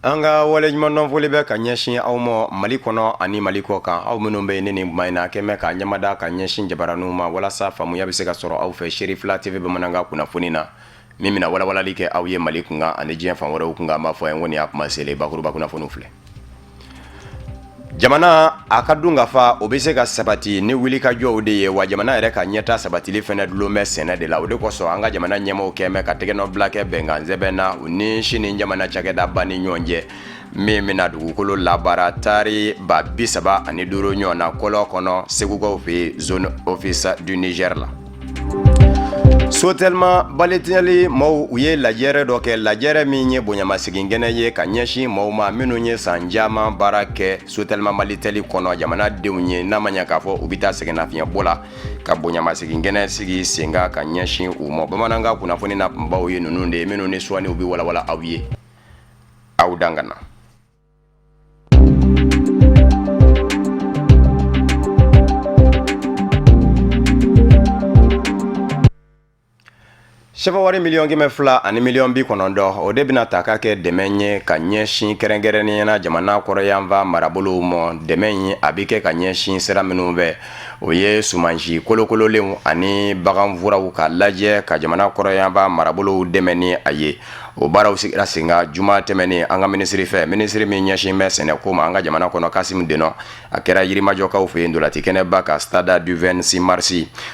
An ka waleɲumandɔn foli bɛ ka ɲɛsin aw ma Mali kɔnɔ ani Mali kɔ kan, aw minnu bɛ yen ni nin tuma in na kɛn bɛ ka ɲɛmada ka ɲɛsin jabaraninw ma walasa faamuya bɛ se ka sɔrɔ aw fɛ Serifila TV bamanankan kunnafoni na min bɛna walawalali kɛ aw ye Mali kunkan ani diɲɛ fan wɛrɛw kunkan. An b'a fɔ a ye ko nin y'a kuma selen bakuruba kunnafoniw filɛ. Jamana a ka dunkafa o bɛ se ka sabati ni wulikajɔw de ye, wa jamana yɛrɛ ka ɲɛta sabatili fɛnɛ dulon bɛ sɛnɛ de la. O de kosɔn an ka jamana ɲɛmaaw kɛn bɛ ka tɛgɛnɔbila kɛ bɛnkan sɛbɛn na u ni Sini jamana cakɛdaba ni ɲɔgɔn cɛ min bɛna dugukolo labaara taari 35,000 ɲɔgɔn na kɔlɔ kɔnɔ Segukaw fɛ yen, zone office du Niger la. Sotelma Malitel maaw u ye lajɛrɛ dɔ kɛ, lajɛrɛ min ye bonyamasegin kɛnɛ ye ka ɲɛsin maaw ma minnu ye san caman baara kɛ Sotelma Malitel kɔnɔ jamanadenw ye. N'a ma ɲɛ k'a fɔ u bɛ taa sɛgɛnnafiɲɛbɔ la, ka bonyamasegin kɛnɛ sigi sen kan ka ɲɛsin u ma. Bamanankan kunnafoni na kunbaw ye ninnu de ye minnu ni sɔɔni u bɛ walawala aw ye. Aw dan ka na. Sefa wari 200,000,000 ani 90,000,000, o de bɛna ta ka kɛ dɛmɛ ye ka ɲɛsin kɛrɛnkɛrɛnnenya na jamana kɔrɔyanfan marabolow ma. Dɛmɛ in a bɛ kɛ ka ɲɛsin sira minnu fɛ, o ye sumansi kolokololenw ani baganfuraw, ka lajɛ ka jamana kɔrɔyanfan marabolow dɛmɛ ni a ye. O baaraw sigira sen kan juma tɛmɛnen an ka minisiri fɛ, minisiri min ɲɛsin bɛ sɛnɛko ma an ka jamana kɔnɔ, Kasim Denɔ. A kɛra Yirimajɔkaw fɛ yen, ntolaci kɛnɛba kan, stade du 26 mars.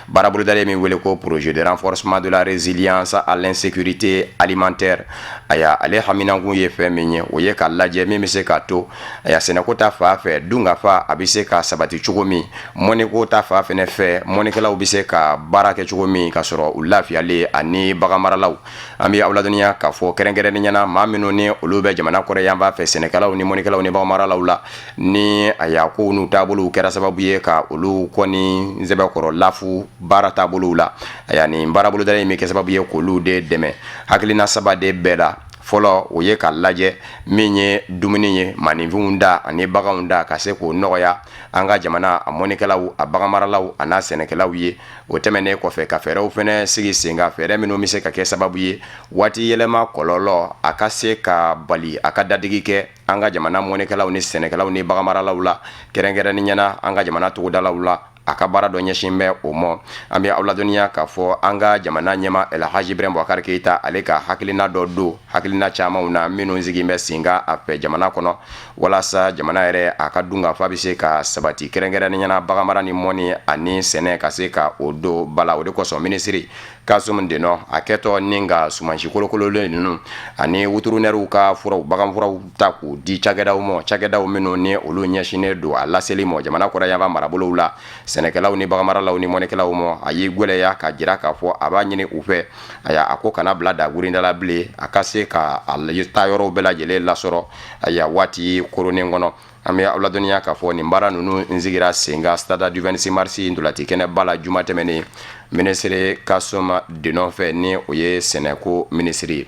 Baara bolodalen min wele ko projet de renforcement de la résilience à l'insécurité alimentaire, aya ale haminakun ye fɛn min ye, o ye ka lajɛ min bɛ se k'a to aya sɛnɛko ta fan fɛ, dunkafa a bɛ se ka sabati cogo min, mɔniko ta fan fɛnɛ fɛ, mɔnikɛlaw bɛ se ka baara kɛ cogo min ka sɔrɔ u lafiyalen, ani baganmaralaw. An bɛ aw ladɔnniya k'a fɔ kɛrɛnkɛrɛnnenya na, maa minnu ni olu bɛ jamana kɔrɔyanfan fɛ, sɛnɛkɛlaw ni mɔnikɛlaw ni baganmaralaw la, ni a y'a kow n'u taabolow kɛra sababu ye ka olu kɔni sɛbɛkɔrɔ lafu baara taabolow la, aya nin baara bolodalen in bɛ kɛ sababu ye k'olu de dɛmɛ. Hakilina saba de bɛɛ la fɔlɔ, o ye ka lajɛ min ye dumuni ye maaninfinw da ani baganw da, ka se k'o nɔgɔya an ka jamana a mɔnikɛlaw, a baganmaralaw a n'a sɛnɛkɛlaw ye. O tɛmɛnen kɔfɛ, ka fɛɛrɛw fɛnɛ sigi sen kan, fɛɛrɛ minnu bɛ se ka kɛ sababu ye waati yɛlɛma kɔlɔlɔ a ka se ka bali a ka dadigi kɛ an ka jamana mɔnikɛlaw ni sɛnɛkɛlaw ni baganmaralaw la, kɛrɛnkɛrɛnnenya na an ka jamana togodalaw la. A ka baara dɔ ɲɛsin bɛ o ma. An bɛ aw ladɔnniya k'a fɔ an ka jamana ɲɛmaa Elhaji Ibrahim Boubacar Keita, ale ka hakilina dɔ don hakilina camanw na minnu sigi bɛ sen kan a fɛ jamana kɔnɔ, walasa jamana yɛrɛ a ka dunkafa bɛ se ka sabati, kɛrɛnkɛrɛnnenya na baganmara ni mɔni ani sɛnɛ, ka se ka o don ba la. O de kosɔn minisiri Kasum Denɔ a kɛtɔ ni ka sumansi kolokololen ninnu ani weterinaires ka furaw, baganfuraw ta k'u di cakɛdaw ma, cakɛdaw minnu ni olu ɲɛsinnen don a laseli ma jamana kɔrɔyanfan marabolow la, sɛnɛkɛlaw ni baganmaralaw ni mɔnikɛlaw ma. A y'i gwɛlɛya ka jira k'a fɔ a b'a ɲini u fɛ, aya a ko kana bila dagurinda la bilen, a ka se ka a taa yɔrɔw bɛɛ lajɛlen lasɔrɔ aya waati koronnen kɔnɔ. An bɛ aw ladɔnniya k'a fɔ nin baara ninnu n sigira sen kan stade du 26 mars ntolaci kɛnɛba la juma tɛmɛnen, minisiri Kasum Denɔ fɛ, ni o ye sɛnɛko minisiri ye.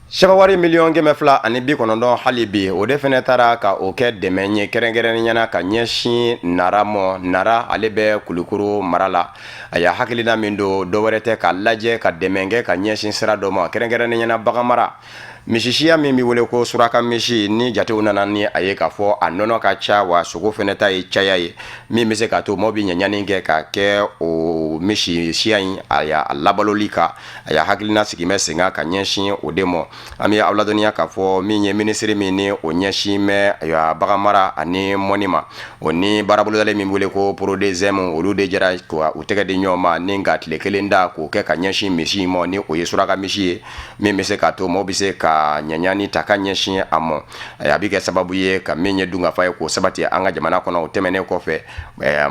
Sefa wari 290,000,000 hali bi, o de fɛnɛ taara ka o kɛ dɛmɛ ye kɛrɛnkɛrɛnnenya na ka ɲɛsin Nara ma. Nara, ale bɛ Kulukoro mara la. A y'a hakilina min don, dɔwɛrɛ tɛ ka lajɛ ka dɛmɛ kɛ ka ɲɛsin sira dɔ ma, kɛrɛnkɛrɛnnenya na baganmara, misisiya min bɛ wele ko suraka misi. Ni jatew nana ni a ye k'a fɔ a nɔnɔ ka ca, wa sogo fɛnɛ ta ye caya ye, min bɛ se k'a to maaw bɛ ɲɛɲani kɛ ka kɛ o misisiya in a y'a labaloli kan, a y'a hakilina sigi bɛ sen kan ka ɲɛsin o de ma. An bɛ aw ladɔnniya k'a fɔ min ye minisiri min ni o ɲɛsin bɛ ayiwa baganmara ani mɔni ma, o ni baarabolodalen min wele ko PRODESEM, olu de jɛra ka u tɛgɛ di ɲɔgɔn ma ni ka tile kelen da k'o kɛ ka ɲɛsin misi ma, ni o ye suraka misi ye, min bɛ se k'a to maaw bɛ se ka ɲɛɲani ta ka ɲɛsin a ma. A bɛ kɛ sababu ye ka min ye dunkafa ye k'o sabati an ka jamana kɔnɔ. O tɛmɛnen kɔfɛ,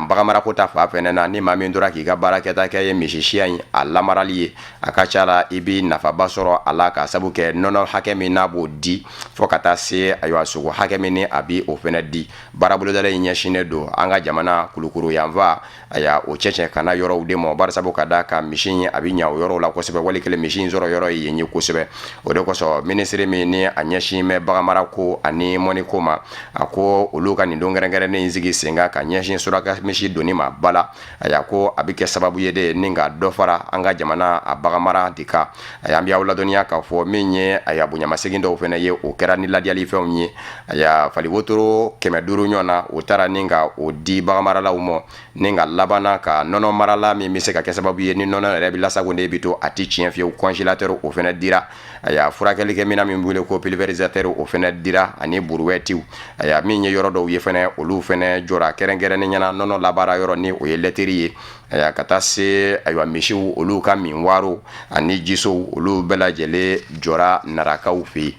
baganmarako ta fan fɛnɛ na, ni maa min tora k'i ka baarakɛta kɛ ye misisiya in a lamarali ye, a ka ca la i bɛ nafaba sɔrɔ a la, ka sabu kɛ nɔnɔ hakɛ min n'a b'o di, fo ka taa se ayiwa sogo hakɛ min ni a bɛ o fɛnɛ di. Baarabolodalen in ɲɛsinnen don an ka jamana Kulukoro yanfan, aya o cɛcɛ kana yɔrɔw de ma, barisabu ka da kan misi in a bɛ ɲa o yɔrɔw la kosɛbɛ, wali kelen misi in sɔrɔ yɔrɔ ye yen ye kosɛbɛ. O de kosɔn Minisiri min ni a ɲɛsin bɛ baganmarako ani mɔniko ma, a ko olu ka nin don kɛrɛnkɛrɛnnen in sigi sen kan ka ɲɛsin suraka misi donni ma ba la, a ko a bɛ kɛ sababu ye de ni ka dɔ fara an ka jamana a baganmara de kan. A y'an bɛ aw ladɔnniya k'a fɔ min ye a bonyamasegin dɔw fana ye, o kɛra ni ladiyalifɛnw ye. A fali wotoro 500 ɲɔgɔn na, o taara ni ka o di baganmaralaw ma, ni ka labanna ka nɔnɔ marala min bɛ se ka kɛ sababu ye ni nɔnɔ yɛrɛ bɛ lasago de bɛ to a tɛ tiɲɛ fiyewu, congélateur, o fana dira. A y'a furakɛli kɛ minɛn min wele ko pulvérisateur, o fana dira, ani brouettew. A y'a min ye yɔrɔ dɔw ye fana, olu fana jɔra, kɛrɛnkɛrɛnnen ɲɛna nɔnɔ labaara yɔrɔ ni o ye laiterie ye. Ayiwa, ka taa se ayiwa misiw olu ka minwaro ani jisow, olu bɛɛ lajɛlen jɔra narakaw fɛ yen.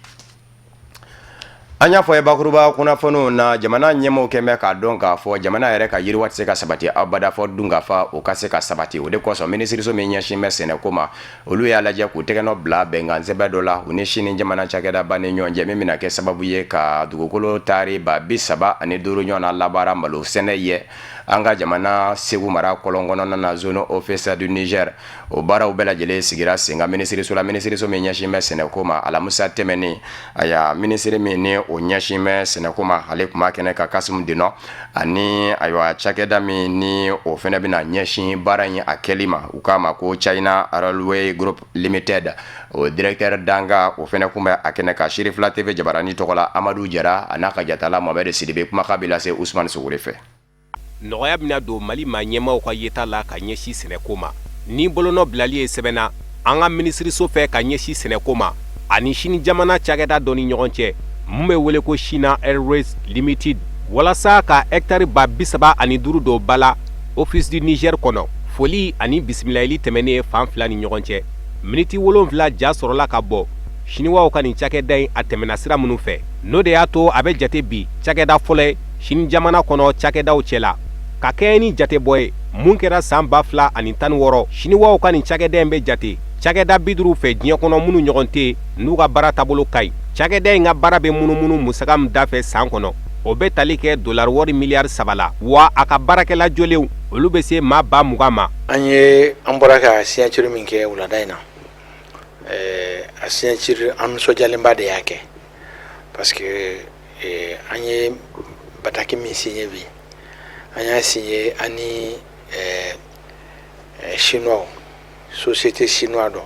An y'a fɔ ye bakuruba kunnafoniw na, jamana ɲɛmɔgɔw kɛn bɛ k'a dɔn k'a fɔ jamana yɛrɛ ka yiriwa tɛ se ka sabati abada fɔ dunkafa o ka se ka sabati. O de kosɔn, minisiriso min ɲɛsin bɛ sɛnɛko ma, olu y'a lajɛ k'u tɛgɛnɔ bila bɛnkan sɛbɛn dɔ la u ni Sini jamana cakɛdaba ni ɲɔgɔn cɛ, min bɛna kɛ sababu ye ka dugukolo taari 35,000 ɲɔgɔn na labaara malo sɛnɛ ye an ka jamana Segu mara kɔlɔn kɔnɔna na, zone Office du Niger. O baaraw bɛɛ lajɛlen sigira sen kan minisiriso la, minisiriso min ɲɛsin bɛ sɛnɛko ma, alamisa tɛmɛnen. Aya, minisiri min ni o ɲɛsin bɛ sɛnɛko ma, ale tun b'a kɛnɛ kan, Kasimu Denɔ, ani ayiwa cakɛda min ni o fana bɛna ɲɛsin baara in a kɛli ma, u k'a ma ko China Railway Group Limited, o directeur dankan, o fana tun bɛ a kɛnɛ kan. Sirifila TV jabarani tɔgɔ la, Amadu Jara a n'a ka jatala Mohamed Sidibe, kumakan bɛ lase Usumani Sogore fɛ. Nɔgɔya bɛna don Mali maa ɲɛmaaw ka yeta la ka ɲɛsin sɛnɛko ma ni bolonɔ bilali ye sɛbɛn na an ka minisiriso fɛ ka ɲɛsin sɛnɛko ma ani Sini jamana cakɛda dɔ ni ɲɔgɔn cɛ mun bɛ wele ko China Railways Limited, walasa ka hɛkitari 35,000 don ba la Office du Niger kɔnɔ. Foli ani bisimilayili tɛmɛnen fan fila ni ɲɔgɔn cɛ, miniti 7 ja sɔrɔla ka bɔ Siniwaw ka nin cakɛda in a tɛmɛna sira minnu fɛ, n'o de y'a to a bɛ jate bi cakɛda fɔlɔ ye Sini jamana kɔnɔ cakɛdaw cɛ la, ka kɛɲɛ ni jatebɔ ye mun kɛra san 2016. Siniwaw ka nin cakɛda in bɛ jate cakɛda 50 fɛ diɲɛ kɔnɔ minnu ɲɔgɔn tɛ yen n'u ka baara taabolo ka ɲi. Cakɛda in ka baara bɛ munumunu musaka min da fɛ san kɔnɔ, o bɛ tali kɛ dolari wari miliyari 3 la, wa a ka baarakɛla jolenw, olu bɛ se maa 20,000 ma. An ye an bɔra ka signature min kɛ wulada in na, a signature, an nisɔndiyalenba de y'a kɛ, parce que an ye bataki min signé bi, an y'a signé an ni chinois, société chinois dɔ,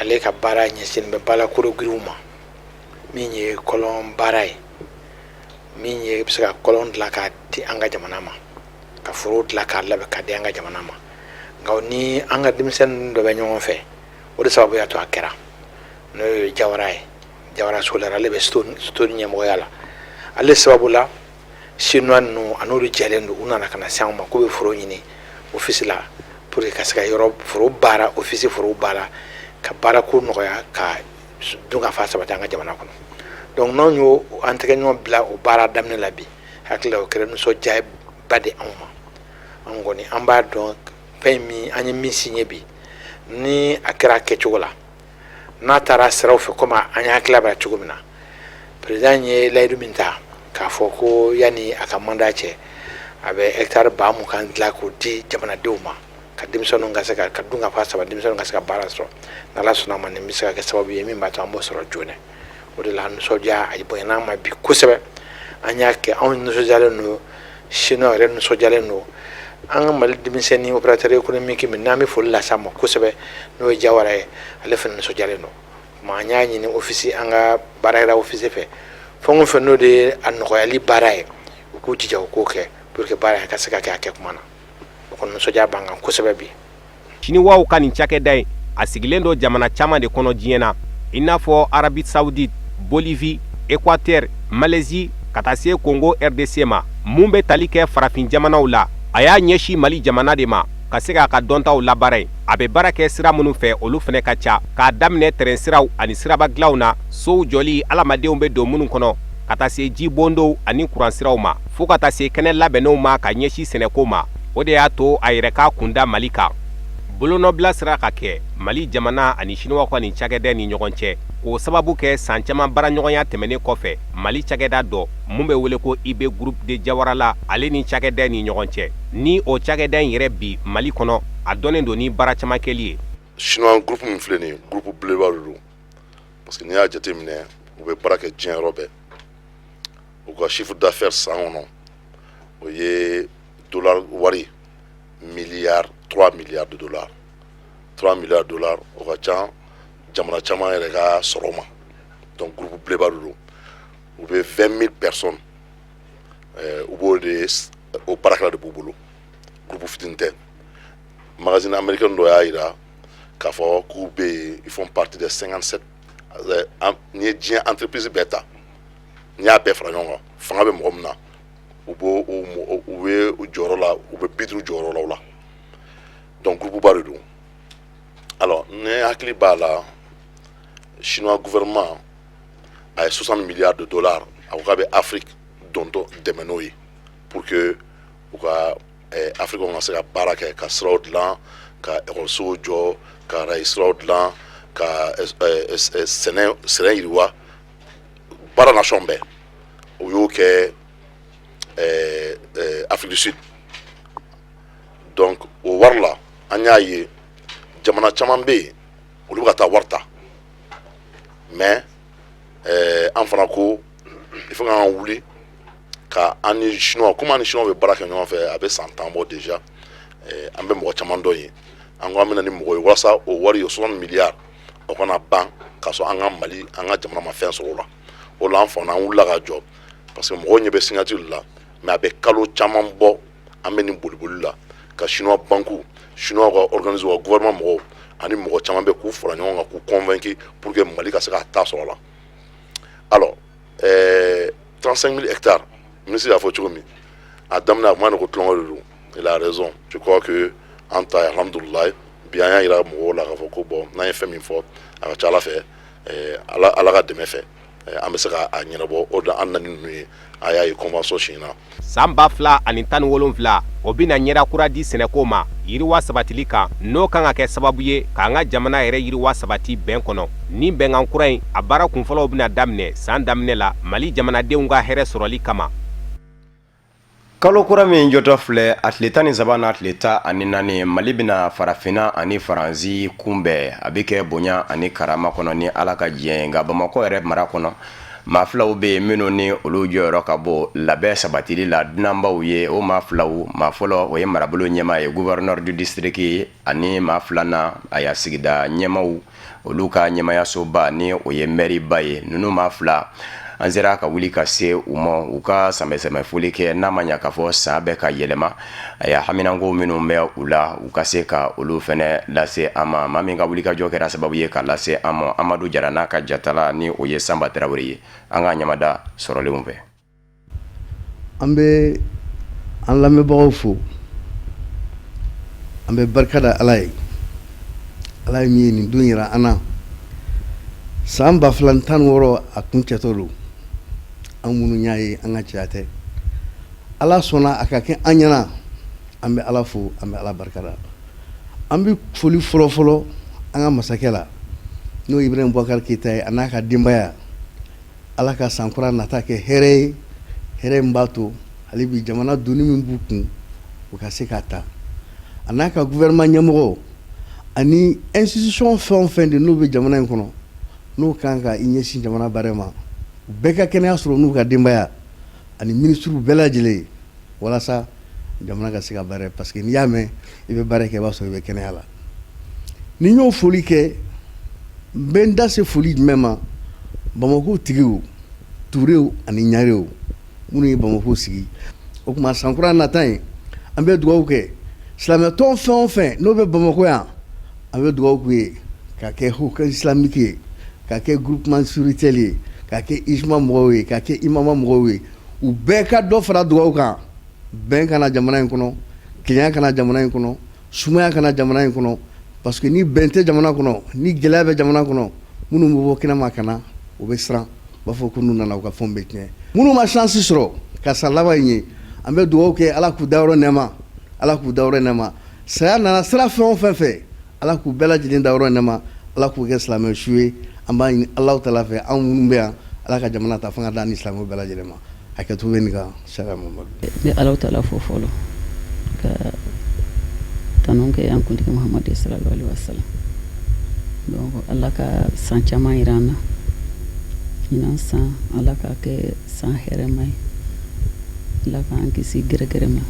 ale ka baara ɲɛsinnen bɛ baara kologiriw ma, min ye kɔlɔn baara ye, min ye bɛ se ka kɔlɔn dilan k'a di an ka jamana ma, ka foro dilan k'a labɛn k'a di an ka jamana ma. Nka ni an ka denmisɛnnin dɔ bɛ ɲɔgɔn fɛ, o de sababu y'a to a kɛra, n'o ye Jawara ye, Jawara Solaire, ale bɛ Stone ɲɛmɔgɔya la. Ale sababu la, chinois ninnu, a n'olu jɛlen don, u nana ka na se anw ma k'u bɛ foro ɲini office la pour que ka se ka yɔrɔ foro baara, office foro baara, ka baarako nɔgɔya, ka dunkafa sabati an ka jamana kɔnɔ. Donc n'anw y'o an tɛgɛ ɲɔgɔn bila o baara daminɛ la bi, hakili la o kɛra nisɔndiyaba de anw ma. An kɔni, an b'a dɔn fɛn min an ye min signé bi, ni a kɛra a kɛcogo la, n'a taara siraw fɛ komi an ye hakili b'a cogo min na, président ye layidu min ta k'a fɔ ko yanni a ka mandat cɛ, a bɛ hectare 20,000 dilan k'o di jamanadenw ma, ka denmisɛnninw ka se ka dunkafa saba, denmisɛnninw ka se ka baara sɔrɔ, n'Ala sɔnna ma, nin bɛ se ka kɛ sababu ye min b'a to an b'o sɔrɔ joona. O de la, an nisɔndiya a bonyana an ma bi kosɛbɛ. An y'a kɛ, anw nisɔndiyalen don, chinois yɛrɛ nisɔndiyalen don. An ka Mali denmisɛnnin opérateur économique min n'an bɛ foli lase a ma kosɛbɛ, n'o ye Jawara ye, ale fana nisɔndiyalen don. Tuma an y'a ɲini office, an ka baarakɛla office fɛ, fɛn o fɛn n'o de ye a nɔgɔyali baara ye, u k'u jija u k'o kɛ pour que baara in ka se ka kɛ a kɛ kuma na. O kɔni, nisɔndiya b'an kan kosɛbɛ bi. Siniwaw ka nin cakɛda in, a sigilen don jamana caman de kɔnɔ diɲɛ na, i n'a fɔ Arabie Saoudite, Bolivie, Équateur, Malaisie, ka taa se Congo RDC ma. Mun bɛ tali kɛ farafin jamanaw la, a y'a ɲɛsin Mali jamana de ma ka se k'a ka dɔntaw labaara yen. A bɛ baara kɛ sira minnu fɛ, olu fana ka ca, k'a daminɛ tɛrɛn siraw ani siraba dilanw na, sow jɔli adamadenw bɛ don minnu kɔnɔ, ka taa se jibondow ani kuran siraw ma, fo ka taa se kɛnɛ labɛnnenw ma ka ɲɛsin sɛnɛko ma. O de y'a to a yɛrɛ k'a kunda Mali kan. Bolonɔbila sera ka kɛ Mali jamana ani Siniwaw ka nin cakɛda ni ɲɔgɔn cɛ, k'o sababu kɛ san caman baaraɲɔgɔnya tɛmɛnen kɔfɛ Mali cakɛda dɔ mun bɛ wele ko IB Groupe de Jawarala, ale ni cakɛda ni ɲɔgɔn cɛ. Ni o cakɛda in yɛrɛ bi Mali kɔnɔ, a dɔnnen don ni baara caman kɛli ye. Chinois groupe min filɛ nin ye, groupe belebeleba de don. Parce que n'i y'a jateminɛ, u bɛ baara kɛ diɲɛ yɔrɔ bɛɛ. U ka chiffre d'affaires san kɔnɔ, o ye dollar wari miliyari 3 milliards de dollars. 3 milliards de dollars, o ka ca jamana caman yɛrɛ ka sɔrɔ ma. Donc groupe belebeleba de don. U bɛ 20 000 personnes, u b'o de, o baarakɛla de b'u bolo. Groupe fitinin tɛ. Magazine américain dɔ y'a jira k'a fɔ k'u bɛ yen, ils font partie des 57. N'i ye diɲɛ entreprise bɛɛ ta, n'i y'a bɛɛ fara ɲɔgɔn kan, fanga bɛ mɔgɔ min na, u b'o u bɛ jɔyɔrɔ la, u bɛ 50 jɔyɔrɔ la o la. Donc groupe ba de don. Alors, ne hakili b'a la, chinois gouvernement a ye 60 milliards de dollars, a ko k'a bɛ Afrique dontɔ dɛmɛ n'o ye pour que u ka Afrique ka se ka baara kɛ, ka siraw dilan, ka ekɔlisow jɔ, ka rail siraw dilan, ka sɛnɛ yiriwa, baara nasɔn bɛɛ. O y'o kɛ Afrique du Sud. Donc o wari la, an y'a ye jamana caman bɛ yen, olu bɛ ka taa wari ta. Mais an fana ko il faut k'an wuli ka an ni chinois, komi an ni chinois bɛ baara kɛ ɲɔgɔn fɛ, a bɛ san 10 bɔ déjà, an bɛ mɔgɔ caman dɔn yen. An ko an bɛ na ni mɔgɔ ye walasa o wari, o 60 milliards, o kana ban k'a sɔrɔ an ka Mali, an ka jamana ma fɛn sɔrɔ o la. O la, an fana, an wulila ka jɔ, parce que mɔgɔw ɲɛ bɛ signature la, mais a bɛ kalo caman bɔ, an bɛ nin boliboli la ka chinois banque, chinois ka organisme, ka gouvernement mɔgɔw ani mɔgɔ caman bɛ k'u fara ɲɔgɔn kan, k'u convaincre pour que Mali ka se k'a ta sɔrɔ a la. Alors, 35 000 hectares, ministre y'a fɔ cogo min a daminɛ, a kuma ko tulonkɛ de don. Il a raison. Je crois que an ta ye, alhamdulilayi, bi an y'a yira mɔgɔw la k'a fɔ ko bon, n'an ye fɛn min fɔ, a ka ca Ala fɛ, Ala ka dɛmɛ fɛ, an bɛ se k'a ɲɛnabɔ. O de an na ninnu ye, a y'a ye convention signé na. San 2017, o bɛna ɲɛda kura di sɛnɛko ma, yiriwa sabatili kan, n'o kan ka kɛ sababu ye k'an ka jamana yɛrɛ yiriwa sabati bɛn kɔnɔ. Ni bɛnkan kura in, a baara kunfɔlɔw bɛna daminɛ san daminɛ la, Mali jamanadenw ka hɛrɛ sɔrɔli kama. Kalo kura min jɔtɔ filɛ, a tile 13 n'a tile 14, Mali bɛna Farafinna ani Faransi kunbɛn. A bɛ kɛ bonya ani karama kɔnɔ ni Ala ka diɲɛ. Nka Bamakɔ yɛrɛ mara kɔnɔ, maa filaw bɛ yen minnu ni olu jɔyɔrɔ ka bon labɛn sabatili la, dunanbaw ye. O maa filaw, maa fɔlɔ, o ye marabolo ɲɛmaa ye, gouverneur du district, ani maa filanan, a y'a sigida ɲɛmaw, olu ka ɲɛmayasoba ni o ye maire ba ye. Ninnu maa fila, an sera ka wuli ka se u ma, u ka sanbɛ foli kɛ. N'a ma ɲɛ k'a fɔ san bɛ ka yɛlɛma, a y'a haminanko minnu bɛ u la, u ka se ka olu fɛnɛ lase an ma. Maa min ka wulikajɔ kɛra sababu ye ka lase an ma, Amadu Jara n'a ka jatala, ni o ye Sanba Tarawele ye, an ka ɲamada sɔrɔlenw fɛ. An bɛ an lamɛnbagaw fo. An bɛ barika da Ala ye, Ala ye min ye nin don yira an na. San 2016, a kun cɛtɔ don. An minnu y'a ye, an ka cɛya tɛ, Ala sɔnna a ka kɛ an ɲɛna. An bɛ Ala fo, an bɛ Ala barika da. An bɛ foli fɔlɔfɔlɔ an ka masakɛ la, n'o ye Ibrahim Boubacar Keita ye, a n'a ka denbaya. Ala ka sankura nata kɛ hɛrɛ ye, hɛrɛ min b'a to hali bi jamana doni min b'u kun, u ka se k'a ta, a n'a ka gouvernement ɲɛmɔgɔ ani institution fɛn o fɛn de n'u bɛ jamana in kɔnɔ, n'o kan ka i ɲɛsin jamana baara ma, u bɛɛ ka kɛnɛya sɔrɔ, n'u ka denbaya ani minisiriw bɛɛ lajɛlen, walasa jamana ka se ka baara. Parce que n'i y'a mɛn i bɛ baara kɛ, i b'a sɔrɔ i bɛ kɛnɛya la. Ni n y'o foli kɛ, n bɛ n da se foli jumɛn ma? Bamakɔ tigiw, Turew ani Ɲarew, minnu ye Bamakɔ sigi. O tuma, sankura nata ye, an bɛ dugawu kɛ silamɛtɔn fɛn o fɛn n'o bɛ Bamakɔ yan. An bɛ dugawu k'u ye, ka kɛ Haut islamique ye, ka kɛ groupement spirituel ye, ka kɛ IJMA mɔgɔw ye, ka kɛ IMAMA mɔgɔw ye. U bɛɛ ka dɔ fara dugawu kan, bɛn kana jamana in kɔnɔ, kelenya kana jamana in kɔnɔ, sumaya kana jamana in kɔnɔ. Parce que ni bɛn tɛ jamana kɔnɔ, ni gɛlɛya bɛ jamana kɔnɔ, minnu bɛ bɔ kɛnɛma ka na, u bɛ siran, u b'a fɔ ko n'u nana, u ka fɛnw bɛ tiɲɛ. Minnu ma chance sɔrɔ ka san laban in ye, an bɛ dugawu kɛ, Ala k'u dayɔrɔ nɛɛma, Ala k'u dayɔrɔ nɛɛma. Saya nana sira fɛn o fɛn fɛ, Ala k'u bɛɛ lajɛlen dayɔrɔ nɛɛma, Ala k'u kɛ silamɛ su ye. An b'a ɲini Alahu taala fɛ, anw minnu bɛ yan, Ala ka jamana ta fanga d'an ni silamɛw bɛɛ lajɛlen ma. Hakɛto bɛ nin kan, sariya Mamadu. N bɛ Alahu taala fo fɔlɔ, ka tanu kɛ an kuntigi Muhamadu sallallahu alaihi wasallam. Donc Ala ka san caman yira an na. Ɲinan san, Ala k'a kɛ san hɛrɛma ye. Ala k'an kisi gɛrɛgɛrɛ ma.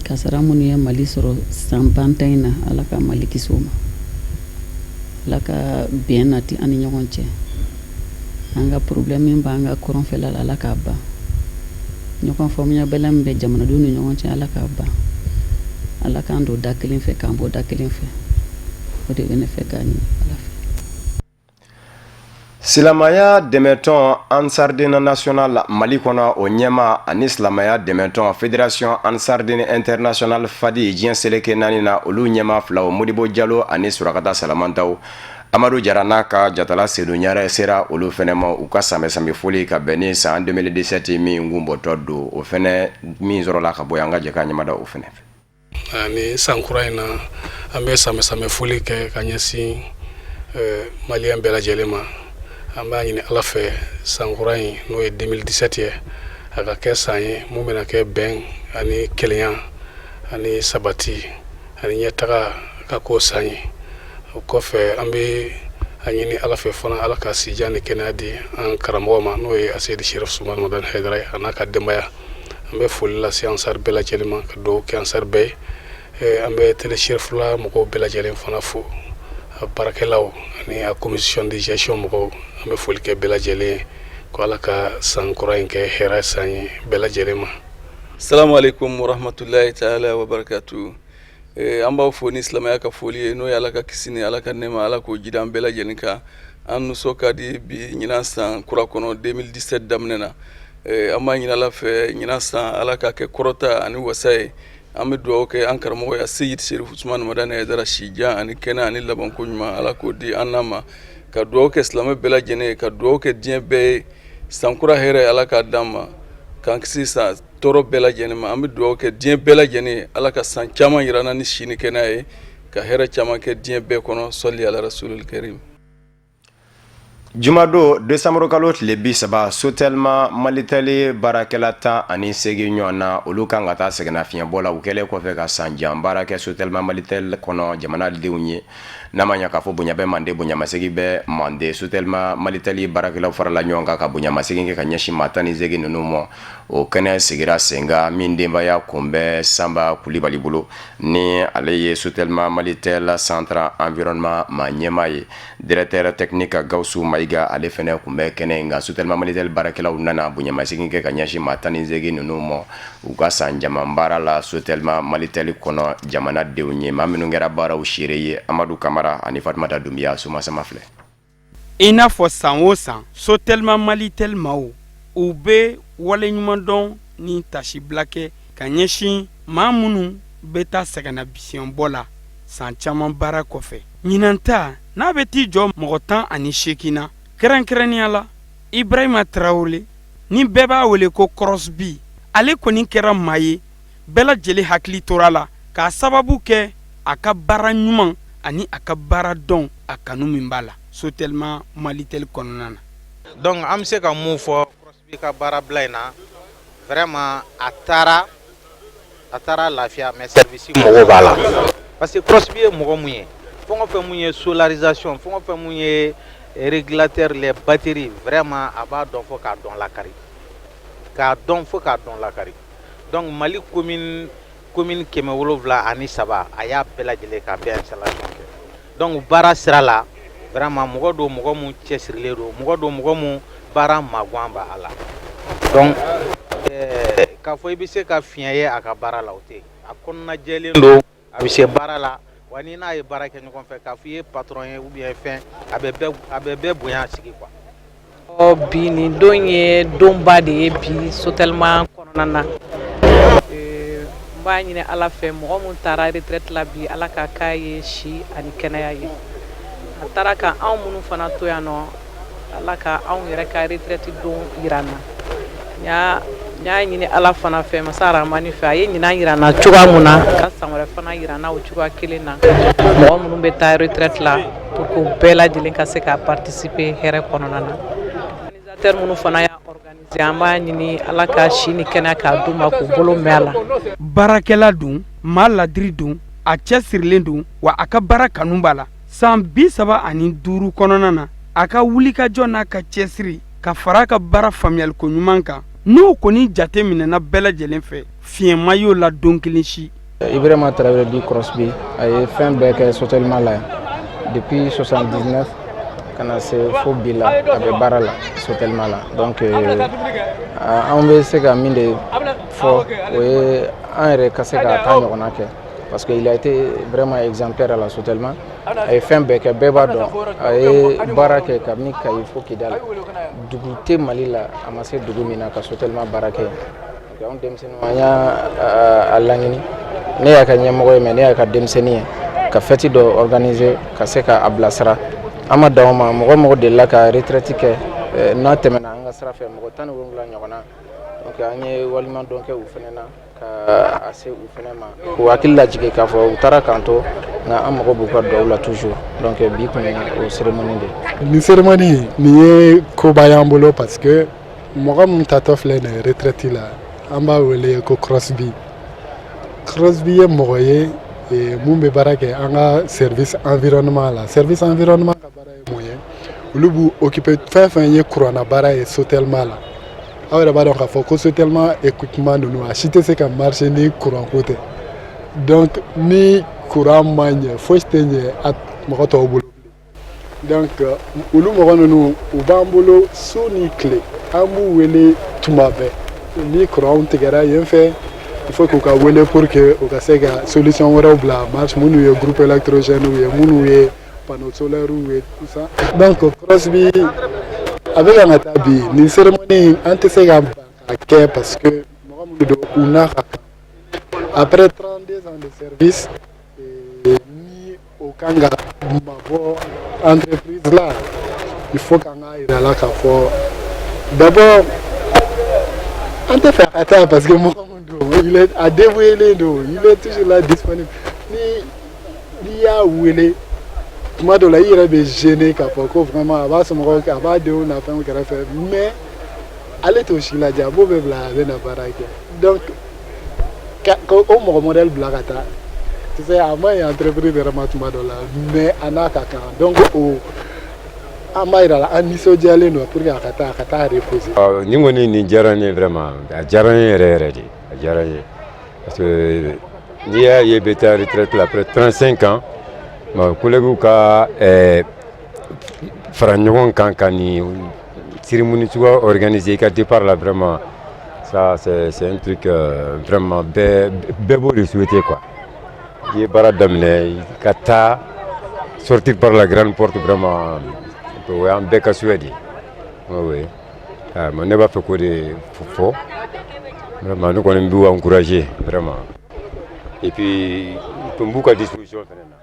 Kasara minnu ye Mali sɔrɔ san banta in na, Ala ka Mali kisi o ma. Ala ka bɛn nati an ni ɲɔgɔn cɛ. An ka problème min b'an ka kɔrɔnfɛla la, Ala k'a ban. Ɲɔgɔn faamuyabaliya min bɛ jamanadenw ni ɲɔgɔn cɛ, Ala k'a ban. Ala k'an don da kelen fɛ, k'an bɔ da kelen fɛ. O de bɛ ne fɛ k'a ɲini Ala fɛ. Silamɛya dɛmɛtɔn Ansardine national Mali kɔnɔ, o ɲɛmaa ani silamɛya dɛmɛtɔn Fédération Ansardine internationale FADI diɲɛ seleke naani na, olu ɲɛmaa filaw Modibo Jalo ani Surakata Salamantaw, Amadu Jara n'a ka jatala Sedu Ɲare sera olu fɛnɛ ma u ka sanbɛ foli ka bɛn ni san 2017 min kunbɔtɔ don, o fɛnɛ min sɔrɔla ka bɔ an ka jɛ ka ɲɛmada o fɛnɛ fɛ. Ani san kura in na, an bɛ sanbɛ foli kɛ ka ɲɛsin maliyɛn bɛɛ lajɛlen ma. An b'a ɲini Ala fɛ, san kura in, n'o ye 2017 ye, a ka kɛ san ye mun bɛna kɛ bɛn ani kelenya ani sabati ani ɲɛtaga ka ko san ye. O kɔfɛ, an bɛ a ɲini Ala fɛ fana, Ala ka sijan ni kɛnɛya di an karamɔgɔ ma, n'o ye Aseyidi Serif Sumani Madani Hayidara ye, a n'a ka denbaya. An bɛ foli lase Ansar bɛɛ lajɛlen ma, ka dugawu kɛ Ansar bɛɛ ye. An bɛ Télé Cherifla mɔgɔw bɛɛ lajɛlen fana fo, a baarakɛlaw ani a commission de gestion mɔgɔw. An bɛ foli kɛ bɛɛ lajɛlen ye ko Ala ka san kura in kɛ hɛrɛ san ye bɛɛ lajɛlen ma. Salamu aleykum warahmatulahi taala wabarakatu. An b'aw fo ni silamɛya ka foli ye, n'o ye Ala ka kisi ni Ala ka nɛɛma, Ala k'o jidi an bɛɛ lajɛlen kan. An nisɔn ka di bi ɲinan san kura kɔnɔ, 2017 daminɛ na. An b'a ɲini Ala fɛ, ɲinan san, Ala k'a kɛ kɔrɔta ani wasa ye. An bɛ dugawu kɛ an karamɔgɔ ye, Seyid Serif Usumani Madani Hayidara, sijan ani kɛnɛ ani labanko ɲuman, Ala k'o di an n'a ma. Ka dugawu kɛ silamɛ bɛɛ lajɛlen ye, ka dugawu kɛ diɲɛ bɛɛ ye. Sankura hɛrɛ, Ala k'a d'an ma, k'an kisi san tɔɔrɔ bɛɛ lajɛlen ma. An bɛ dugawu kɛ diɲɛ bɛɛ lajɛlen ye, Ala ka san caman yira an na ni si ni kɛnɛya ye, ka hɛrɛ caman kɛ diɲɛ bɛɛ kɔnɔ. Sɔli ala rasulil karim. Jumadon décembre kalo tile 30, Sotelma Malitel baarakɛla 18 ɲɔgɔn na, olu kan ka taa sɛgɛnnafiɲɛbɔ la, u kɛlen kɔfɛ ka san jan baara kɛ Sotelma Malitel kɔnɔ jamanadenw ye. N'a ma ɲɛ k'a fɔ bonya bɛ mande, bonyamasegin bɛ mande, Sotelma Malitel baarakɛlaw farala ɲɔgɔn kan ka bonyamasegin kɛ ka ɲɛsin maa 18 ninnu ma. O kɛnɛ sigira sen kan min denbaya kun bɛ Sanba Kulibali bolo, ni ale ye Sotelma Malitel centre environnement maa ɲɛmaa ye. Directeur technique Gawusu Mayiga, ale fɛnɛ kun bɛ kɛnɛ in kan. Sotelma Malitel baarakɛlaw nana bonyamasegin kɛ ka ɲɛsin maa 18 ninnu ma u ka san caman baara la Sotelma Malitel kɔnɔ jamanadenw ye. Maa minnu kɛra baaraw seere ye, Amadu Kamara ani Fatumata Dunbiya Somasama filɛ. I n'a fɔ san o san, Sotelma Malitel maaw, u bɛ waleɲumandɔn ni tasibila kɛ ka ɲɛsin maa minnu bɛ taa sɛgɛnnafiɲɛbɔ la san caman baara kɔfɛ. Ɲinan ta n'a bɛ t'i jɔ mɔgɔ 18 na, kɛrɛnkɛrɛnnenya la Ibrahima Tarawele, ni bɛɛ b'a wele ko Crosby, ale kɔni kɛra maa ye bɛɛ lajɛlen hakili tora a la k'a sababu kɛ a ka baara ɲuman ani a ka baara dɔn, a kanu min b'a la Sotelma Malitel kɔnɔna na. Donc an bɛ se ka mun fɔ Crosby ka baara bila in na? Vraiment, a taara lafiya, mais service mɔgɔw b'a la, parce que Crosby ye mɔgɔ mun ye, fɛn o fɛn mun ye solarisation, fɛn o fɛn mun ye régulateur, les batteries, vraiment a b'a dɔn fo k'a dɔn lakari, k'a dɔn fo k'a dɔn lakari. Donc Mali commune 703, a y'a bɛɛ lajɛlen k'a bɛɛ installation kɛ. Donc baara sira la, vraiment mɔgɔ don, mɔgɔ mun cɛsirilen don, mɔgɔ don, mɔgɔ mun baara maguwan b'a la. Donc k'a fɔ i bɛ se ka fiɲɛ ye a ka baara la, o tɛ yen. A kɔnɔna jɛlen don, a bɛ se baara la wa. Ni n'a ye baara kɛ ɲɔgɔn fɛ, k'a fɔ i ye patron ye ou bien fɛn, a bɛ bɛɛ bonya sigi quoi. Bi nin don ye donba de ye bi Sotelma kɔnɔna na. N b'a ɲini Ala fɛ, mɔgɔ min taara retraite la bi, Ala ka k'a ye si ani kɛnɛya ye. A taara ka anw minnu fana to yan nɔ, Ala ka anw yɛrɛ ka retraite don yira an na. N y'a ɲini Ala fana fɛ, masa Arahamani fɛ, a ye ɲinan yira an na cogoya mun na, ka san wɛrɛ fana yira an na o cogoya kelen na. Mɔgɔ minnu bɛ taa retraite la, pour que u bɛɛ lajɛlen ka se ka participer hɛrɛ kɔnɔna na. Organisateur minnu fana y'a organiser, an b'a ɲini Ala ka si ni kɛnɛya k'a d'u ma, k'u bolo mɛn a la. Baarakɛla don, maa ladiri don, a cɛ sirilen don wa a ka baara kanu b'a la. San 35 kɔnɔna na, A ka wulikajɔ n'a ka cɛsiri ka fara a ka baara faamuyaliko ɲuman kan, n'o kɔni jate minɛna bɛɛ lajɛlen fɛ, fiɲɛ ma y'o la don kelen si. Ibrahima Traoré dit Crosby, a ye fɛn bɛɛ kɛ Sotelma la yan depuis 79 ka na se fo bi la, a bɛ baara la Sotelma la. Donc anw bɛ se ka min de fɔ, o ye an yɛrɛ ka se ka taa ɲɔgɔnna kɛ, parce que il a été vraiment exemplaire à la Sotelma. A ye fɛn bɛɛ kɛ, bɛɛ b'a dɔn a ye baara kɛ kabini Kayi fo Kidal. Dugu tɛ Mali la a ma se dugu min na ka Sotelma baara kɛ. Anw denmisɛnninw, an y'a a laɲini, ne y'a ka ɲɛmɔgɔ ye, mais ne y'a ka denmisɛnnin ye, ka fête dɔ organiser ka se k'a bilasira. An ma dan o ma, mɔgɔ mɔgɔ delila ka retraite kɛ n'a tɛmɛna an ka sira fɛ, mɔgɔ 17 ɲɔgɔnna. Donc an ye waleɲuman dɔn kɛ u fana na, ka a se u fana ma, k'u hakili lajigin k'a fɔ u taara k'an to, nka an mago b'u ka dugawu la toujours. Donc bi kun ye o cérémonie de ye. Nin cérémonie nin ye koba y'an bolo, parce que mɔgɔ min tatɔ filɛ nin ye retraite la, an b'a wele ko Crosby. Crosby ye mɔgɔ ye mun bɛ baara kɛ an ka service environnement la. Service environnement ka baara ye mun ye? Olu b'u occuper fɛn fɛn ye kuranna baara ye Sotelma la. Aw yɛrɛ b'a dɔn k'a fɔ ko Sotelma équipement ninnu, a si tɛ se ka marcher ni courant ko tɛ. Donc ni courant ma ɲɛ, fosi tɛ ɲɛ a mɔgɔ tɔw bolo. Donc olu mɔgɔ ninnu, u b'an bolo su ni tile, an b'u wele tuma bɛɛ. Ni courant tigɛra yen fɛ, il faut k'u ka wele pour que u ka se ka solution wɛrɛw bila en marche, minnu ye groupe électrogène ye, minnu ye panneau solaire ye, tout ça. Donc Crosby a bɛ ka taa bi, nin cérémonie, an tɛ se ka ban ka kɛ, parce que mɔgɔ minnu don, u n'a ka kan. Après 32 ans de service, ni o kan ka mabɔ entreprise la, il faut k'an k'a yira la k'a fɔ d'abord an tɛ fɛ a ka taa, parce que mɔgɔ min don, il est a dévoué don, il est toujours là, disponible. Ni n'i y'a wele tuma dɔ la, i yɛrɛ bɛ gêner k'a fɔ ko vraiment a b'a somɔgɔw, a b'a denw n'a fɛnw kɛrɛfɛ, mais ale t'o si lajɛ, a b'o bɛɛ bila, a bɛ na baara kɛ. Donc ka o mɔgɔ modèle bila ka taa, tu sais, a ma ɲi entreprise yɛrɛ ma tuma dɔ la, mais a n'a ka kan. Donc o an b'a yira la, an nisɔndiyalen don pour que a ka taa reposer. Nin kɔni, nin diyara n ye vraiment, a diyara n ye yɛrɛ yɛrɛ de, a diyara n ye, parce que n'i y'a ye bɛ taa retraite la après 35 ans, bon, collègues ka fara ɲɔgɔn kan ka nin cérémonie suguya organiser i ka départ la, vraiment, ça c'est un truc vraiment bɛɛ bɛɛ b'o de souhaiter quoi. I ye baara daminɛ, i ka taa sortir par la grande porte, vraiment, o y'an bɛɛ ka souhait de ye. Oui, ah, ne b'a fɛ k'o de fɔ. Vraiment, ne kɔni b'u encourager vraiment, et puis n b'u ka disposition fɛnɛ na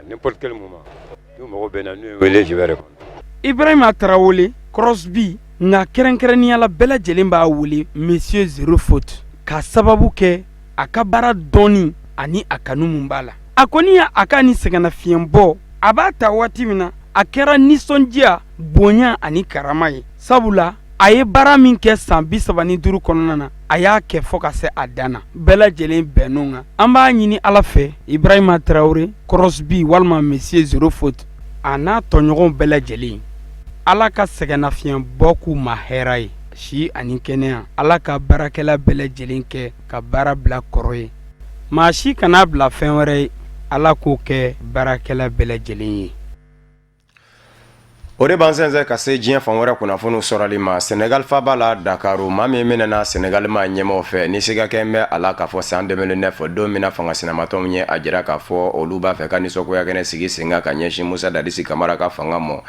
à n'importe quel moment. N'u mago bɛ n na, n'u ye n wele, je vais répondre. Ibrahima Tarawele Crosby, nka kɛrɛnkɛrɛnnenya la, bɛɛ lajɛlen b'a wele Monsieur Zéro Faute, k'a sababu kɛ a ka baara dɔɔni ani a kanu mun b'a la. A kɔni y'a a ka ni sɛgɛnnafiɲɛ bɔ, a b'a ta waati min na, a kɛra nisɔndiya, bonya ani karama ye, sabula a ye baara min kɛ san 35 kɔnɔna na, a y'a kɛ fɔ ka se a dan na. Bɛɛ lajɛlen bɛnn'o kan. An b'a ɲini Ala fɛ, Ibrahima Tarawele Crosby walima Monsieur Zéro Faute, a n'a tɔɲɔgɔnw bɛɛ lajɛlen, Ala ka sɛgɛnnafiɲɛ bɔ k'u ma hɛrɛ ye, si ani kɛnɛya. Ala ka baarakɛla bɛɛ lajɛlen kɛ ka baara bila kɔrɔ ye, maa si kana bila fɛn wɛrɛ ye. Ala k'o kɛ baarakɛla bɛɛ lajɛlen ye. O de b'an sɛnsɛn ka se diɲɛ fan wɛrɛ kunnafoniw sɔrɔli ma. Senegal faba la Dakar, maa min minɛna Senegal ma ɲɛmaw fɛ, ni sigakɛ bɛ a la k'a fɔ san 2009, don min na fanga sinamatɔnw ye a jira k'a fɔ olu b'a fɛ ka nisɔngoya kɛnɛ sigi sen kan ka ɲɛsin Musa Dadisi Kamara ka fanga ma,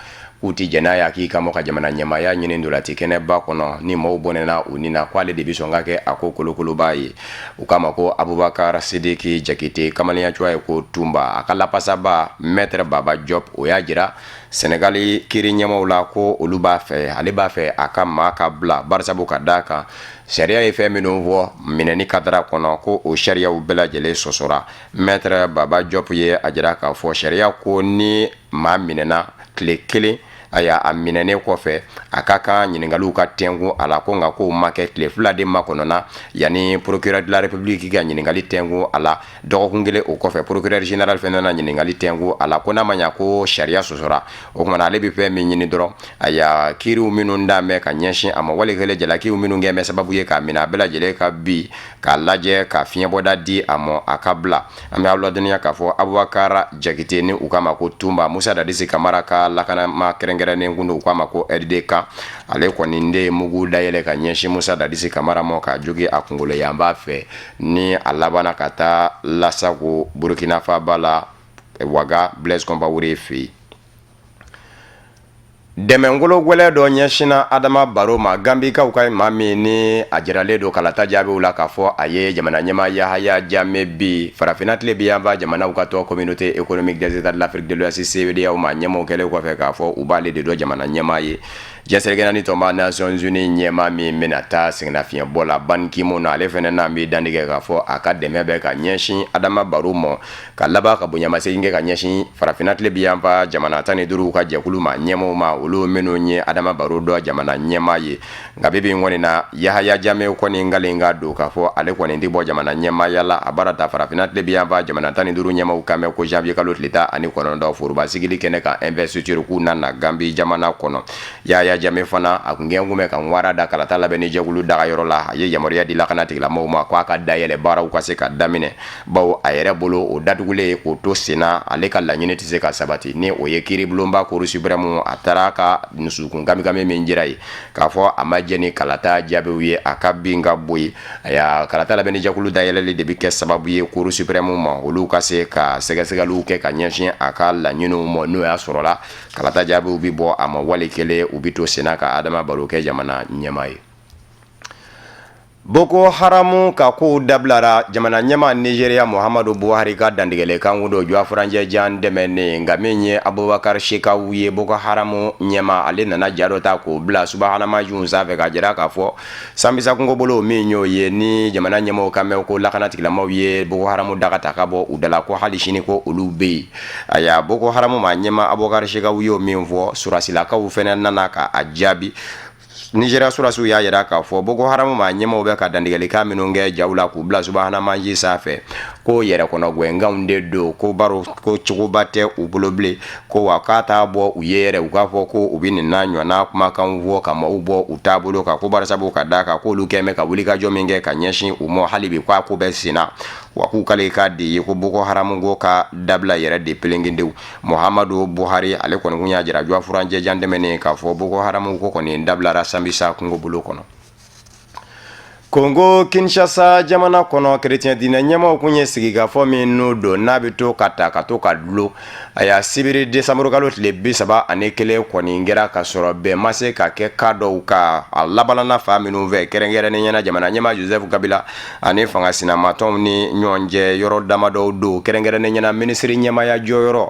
k'u ti jɛn n'a ye a k'i ka mɔ ka jamana ɲɛmaaya ɲini ntolaci kɛnɛba kɔnɔ, ni maaw bɔnɛna u ni na, k'ale de bɛ sɔn ka kɛ a ko kolokoloba ye. U k'a ma ko Abubakar Sidiki Jakite, kamalenya cogoya ye ko Tunba. A ka lapasaba, Maître Baba Diop, o y'a jira Senegali kiri ɲɛmaw la ko olu b'a fɛ, ale b'a fɛ a ka maa ka bila, barisabu ka d'a kan sariya ye fɛn minnu fɔ minɛni kadara kɔnɔ, ko o sariyaw bɛɛ lajɛlen sɔsɔra. Maître Baba Diop ye a jira k'a fɔ sariya ko ni maa minɛna tile kelen Aya, a minɛnen kɔfɛ, a ka kan ɲininkaliw ka tɛnkun a la ko, nka k'o ma kɛ. Tile 2 de makɔnɔna yanni procureur de la République ka ɲininkali tɛnkun a la. Dɔgɔkun kelen o kɔfɛ, procureur général fɛnɛ na ɲininkali tɛnkun a la ko n'a ma ɲa ko sariya sɔsɔra, o tuma na ale bɛ fɛn min ɲini dɔrɔn, aya, kiiriw minnu dan bɛ ka ɲɛsin a ma, wali kelen jalakiw minnu kɛ bɛ sababu ye k'a minɛ, a bɛɛ lajɛlen ka bi k'a lajɛ ka fiɲɛbɔda di a ma, a ka bila. An bɛ aw ladɔnniya k'a fɔ Abubakar Jakite, ni u k'a ma ko Tunba, Musa Dadisi Kamara ka lakanama kɛrɛnkɛrɛnnen kun don, u k'a ma ko aide de camp, ale kɔni de ye mugu dayɛlɛ ka ɲɛsin Musa Dadisi Kamara ma k'a jogi a kunkolo yanfan fɛ, ni a labanna ka taa lasago Burukina faaba la Waga, Blaise Compaoré fɛ yen. Dɛmɛkolo gwɛlɛ dɔ ɲɛsinna Adama Baro ma, Gambikaw ka maa min ni a jiralen don kalata jaabiw la k'a fɔ a ye jamana ɲɛmaa Yahaya Jame bi. Farafinna tilebin yanfan jamanaw ka tɔn Communauté économique des États de l'Afrique de l'Ouest, CEDEAO maa ɲɛmaaw kɛlen kɔfɛ k'a fɔ u b'ale de dɔn jamana ɲɛmaa ye. Diɲɛ seleke naani tɔnba Nations Unies ɲɛmaa min bɛna taa sɛgɛnnafiɲɛbɔ la, Ban Ki-moon, ale fana n'a bɛ dantigɛ k'a fɔ a ka dɛmɛ bɛ ka ɲɛsin Adama Baro ma, ka laban ka bonyamasegin kɛ ka ɲɛsin farafinna tilebin yanfan jamana 15 ka jɛkulu maa ɲɛmaaw ma, olu minnu ye Adama Baro dɔn jamana ɲɛmaa ye. Nka bi bi in kɔni na, Yahaya Jame kɔni nkalen ka don k'a fɔ ale kɔni tɛ bɔ jamana ɲɛmaaya la. A baara ta farafinna tilebin yanfan jamana 15 ɲɛmaaw kan mɛn ko janvier kalo tile 19, foroba sigili kɛnɛ kan, investiture, k'u nana Gambi jamana kɔnɔ. Yahaya Jame fana, a kun kɛn kun bɛ ka wara da kalata labɛnni jɛkulu dagayɔrɔ la. A ye yamaruya di lakana tigilamɔgɔw ma k'a ka dayɛlɛ, baaraw ka se ka daminɛ, bawo a yɛrɛ bolo, o datugulen k'o to senna, ale ka laɲini tɛ se ka sabati, ni o ye kiiribulonba Cour suprême. A taara ka dusukun kamikami min jira ye k'a fɔ a ma jɛn ni kalata jaabiw ye, a ka bin ka bɔ yen. Aya, kalata labɛnni jɛkulu dayɛlɛli de bɛ kɛ sababu ye Cour suprême ma, olu ka se ka sɛgɛsɛgɛliw kɛ ka ɲɛsin a ka laɲiniw ma. N'o y'a sɔrɔla kalata jaabiw bɛ bɔ a ma, wali kelen u bɛ to senna ka Adama Baro kɛ jamana ɲɛmaa ye. Boko Haramu ka kow dabilara, jamana ɲɛmaa Nigeria Muhammadu Buhari ka dantigɛlikan kun don juwa furancɛ jan tɛmɛnen. Nka min ye Abubakar Shekau ye, Boko Haramu ɲɛmaa, ale nana ja dɔ ta k'o bila subahana mansinw sanfɛ k'a jira k'a fɔ Sambisa kungobolo min y'o ye, ni jamana ɲɛmaaw kan mɛn ko lakana tigilamaaw ye Boko Haramu daga ta ka bɔ u da la, ko hali sini ko olu bɛ yen. Aya, Boko Haramu maa ɲɛmaa Abubakar Shekau y'o min fɔ, sɔrɔdasilakaw fana nana ka a jaabi. Nigeria sɔrɔdasiw y'a jira k'a fɔ Boko Haram maa ɲɛmaaw bɛ ka dantigɛlikan minnu kɛ jaw la k'u bila subahana mansin sanfɛ, ko yɛrɛkɔnɔgɛnkanw de don, ko baro ko cogoba tɛ u bolo bilen, ko wa k'a t'a bɔ u ye yɛrɛ u k'a fɔ ko u bɛ nin n'a ɲɔgɔnna kumakanw fɔ ka maaw bɔ u taabolo kan, ko barisabu ka d'a kan k'olu kɛn bɛ ka wulikajɔ min kɛ ka ɲɛsin u ma, hali bi k'a ko bɛ senna, wa k'u kale k'a de ye ko Boko Haram ko ka dabila yɛrɛ de pelengendenw. Muhammadu Buhari, ale kɔni kun y'a jira juwa furancɛ jan tɛmɛnen k'a fɔ Boko Haram ko kɔni dabilara Sambisa kungobolo kɔnɔ. Kongo Kinshasa jamana kɔnɔ, kerecɛn diinɛ ɲɛmaaw kun ye sigikafɔ min n'o don n'a bɛ to ka ta ka to ka dulon. Aya, sibiri desanburukalo tile 31 kɔni kɛra ka sɔrɔ bɛn ma se ka kɛ ka dɔw ka a labanana fan minnu fɛ, kɛrɛnkɛrɛnnenya na jamana ɲɛmaa Joseph Kabila ani fanga sinamatɔnw ni ɲɔgɔn cɛ yɔrɔ damadɔw don, kɛrɛnkɛrɛnnenya na minisiri ɲɛmaaya jɔyɔrɔ.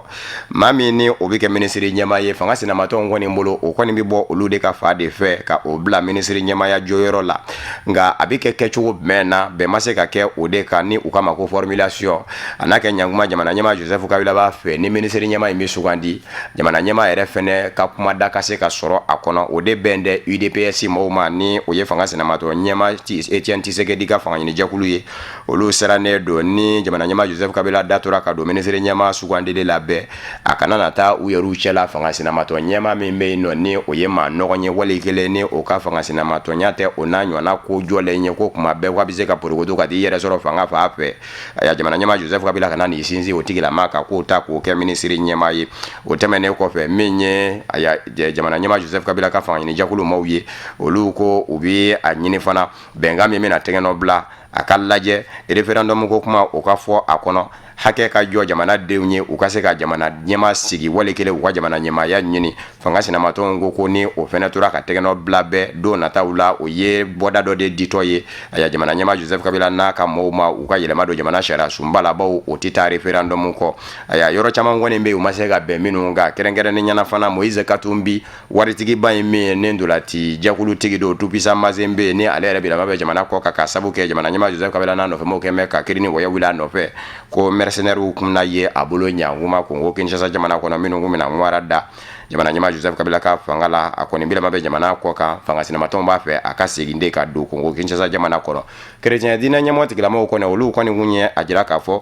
Maa min ni o bɛ kɛ minisiri ɲɛmaa ye, fanga sinamatɔnw kɔni bolo, o kɔni bɛ bɔ olu de ka fa de fɛ ka o bila minisiri ɲɛmaaya jɔyɔrɔ la. Nka a bɛ kɛ kɛcogo jumɛn na, bɛn ma se ka kɛ o de kan, ni u k'a ma ko formulation. A n'a kɛ ɲankuma, jamana ɲɛmaa Joseph Kabila b'a fɛ ni minisiri ɲɛmaa in bɛ sugandi, jamana ɲɛmaa yɛrɛ fɛnɛ ka kumada ka se ka sɔrɔ a kɔnɔ. O de bɛn tɛ UDPS mɔgɔw ma, ni o ye fanga sinamatɔn ɲɛmaa Etienne Tshisekedi ka fanga ɲinijɛkulu ye. Olu sirannen don ni jamana ɲɛmaa Joseph Kabila da tora ka don minisiri ɲɛmaa sugandili la bɛɛ, a kana na taa u yɛrɛw cɛla fanga sinamatɔn ɲɛmaa min bɛ yen nɔ, ni o ye maa nɔgɔn ye, wali kelen ni o ka fanga sinamatɔnya tɛ o n'a ɲɔgɔnna ko jɔlen ye, ko kuma bɛɛ k'a bɛ se ka porokoto ka t'i yɛrɛ sɔrɔ fanga fan fɛ. Aya, jamana ɲɛmaa Joseph Kabila kana n'i sinsin o tigilama ka k'o ta k'o kɛ minisiri ɲɛmaa ye. O tɛmɛnen kɔfɛ, min ye aya jamana ɲɛmaa Joseph Kabila ka fanga ɲinijɛkulu maaw ye, olu ko u bɛ a ɲini fana bɛnkan min bɛna tɛgɛnɔ bila, a ka lajɛ référendum ko kuma o ka fɔ a kɔnɔ, hakɛ ka jɔ jamanadenw ye, u ka se ka jamana ɲɛmaa sigi, wali kelen u ka jamana ɲɛmaaya ɲini. Fanga sinamatɔnw ko ko ni o fɛnɛ tora ka tɛgɛnɔ bila bɛɛ don nataw la, o ye bɔda dɔ de ditɔ ye aya jamana ɲɛmaa Joseph Kabila n'a ka mɔɔw ma, u ka yɛlɛma don jamana sariya sunba la, bawo o tɛ taa référendum kɔ. Aya, yɔrɔ caman kɔni bɛ yen u ma se ka bɛn minnu kan, kɛrɛnkɛrɛnnenya na fana Moïse Katumbi, waritigiba in min ye ni ntolaci jɛkulutigi don, Tout-Puissant Mazembe, ni ale yɛrɛ bilama bɛ jamana kɔ kan ka sabu kɛ jamana ɲɛmaa Joseph Kabila n'a nɔfɛmɔgɔw kɛn bɛ ka kiiri ni wɔyɔ wuli a nɔfɛ ko. mercenairew kun na ye a bolo ɲankuma Kongo Kinshasa jamana kɔnɔ, minnu kun bɛna ŋwara da jamana ɲɛmaa Joseph Kabila ka fanga la. A kɔni bilama bɛ jamana kɔ kan, fanga sinamatɔnw b'a fɛ a ka segin de ka don Kongo Kinshasa jamana kɔnɔ. Kerecɛn diinɛ ɲɛmɔgɔ tigilamɔgɔw kɔni, olu kɔni kun ye a jira k'a fɔ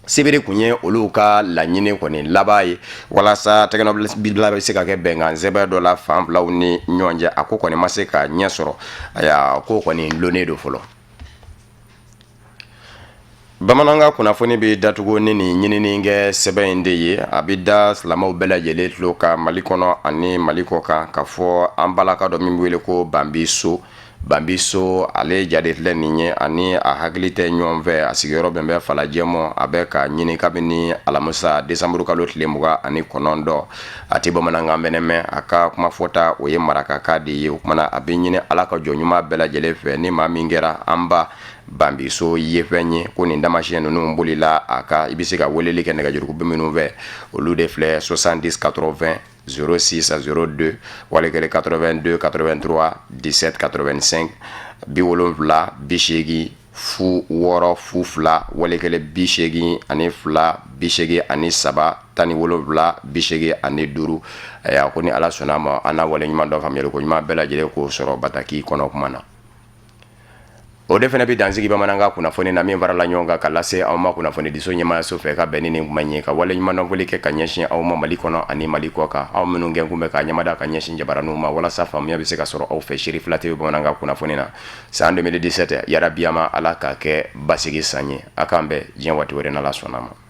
sibiri kun ye olu ka laɲini kɔni laban ye walasa tɛgɛnɔbila bɛ se ka kɛ bɛnkan sɛbɛn dɔ la fan filaw ni ɲɔgɔn cɛ. A ko kɔni ma se ka ɲɛ sɔrɔ. Ayiwa, ko kɔni lonnen don fɔlɔ. Bamanankan kunnafoni bɛ datugu ni nin ɲinini kɛ sɛbɛn in de ye. A bɛ da silamɛw bɛɛ lajɛlen tulo kan Mali kɔnɔ ani Mali kɔ kan, k'a fɔ an balaka dɔ min bɛ wele ko Banbi So. Banbi So, ale ja de filɛ nin ye, ani a hakili tɛ ɲɔgɔn fɛ. A sigiyɔrɔ bɛn bɛ Falajɛ ma. A bɛ ka ɲini kabini alamisa desanburu kalo tile 29. A tɛ bamanankan fɛnɛ mɛn, a ka kuma fɔta o ye marakakan de ye. O tuma na a bɛ ɲini Ala ka jɔn ɲuman bɛɛ lajɛlen fɛ, ni maa min kɛra an ba Banbi So ye fɛn ye ko nin taamasiyɛn ninnu bolila a kan, i bɛ se ka weleli kɛ nɛgɛjuruko minnu fɛ, olu de filɛ: 70 80 06 02, wali kelen 82 83 17 85, 70 80 06 02, wali kelen 82 83 17 85. Ayiwa, ko ni Ala sɔnna a ma, an n'a waleɲuman dɔn, faamuyali ko ɲuman bɛɛ lajɛlen k'o sɔrɔ bataki kɔnɔ kuma na. O de fana bɛ dansigi bamanankan kunnafoni na min farala ɲɔgɔn kan ka lase aw ma kunnafonidiso ɲɛmaayaso fɛ ka bɛn ni nin kuma in ye, ka waleɲumandɔnfoli kɛ ka ɲɛsin aw ma Mali kɔnɔ ani Mali kɔ kan, aw minnu kɛ kun bɛ ka ɲɛmada ka ɲɛsin jabaraninw ma walasa faamuya bɛ se ka sɔrɔ aw fɛ. Seri fila tɛ bamanankan kunnafoni na. San 2017, yarabiyama, Ala k'a kɛ basigi san ye. A k'an bɛn diɲɛ waati wɛrɛ, n'Ala sɔnna ma.